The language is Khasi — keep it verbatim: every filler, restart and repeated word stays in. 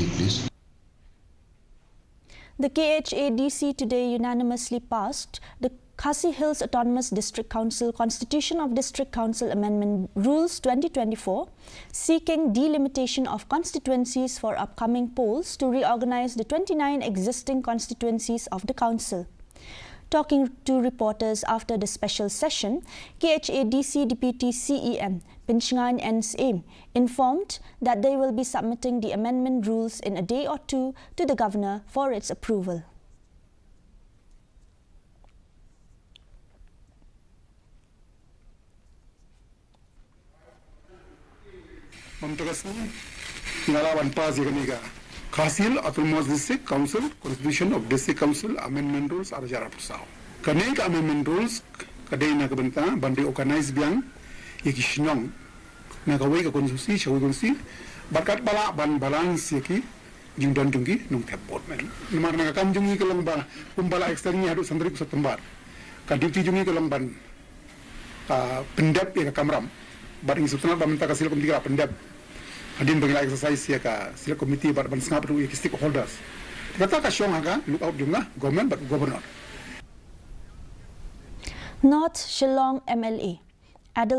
Please. The K H A D C today unanimously passed the Khasi Hills Autonomous District Council Constitution of District Council Amendment Rules twenty twenty-four, seeking delimitation of constituencies for upcoming polls to reorganize the twenty-nine existing constituencies of the council. Talking to reporters after the special session, K H A D C Deputy C E M Pinchngaiñ N Syiem informed that they will be submitting the amendment rules in a day or two to the governor for its approval. Mynta ka sngi nga la wan pass ïa kane ka Khasi Hills Autonomous District Council Constitution of District Council Amendment Rules ar hajar arphew saw. Kane ka amendment rules ka dei na ka bynta ban reorganize biang ïa ki shnong na kawei ka constituency sha kawei constituency bad katba lah ban balance ïa ki jingdon jong ki nongthep vote. Namar na ka kam jong ngi ka long ba kumba la extend ngi haduh san tarik September. Ka duty jong ngi ka long ban pyndep ïa ka kamram bad ngi sngewtynnat ba mynta ka select committee ka la pyndep hadien ba ngi la exercise ïa ka select committee bad ban sngap ruh ïa ki stakeholders. Kata ka shong ha ka lookout jong ka government bad governor. North Shillong M L A Adel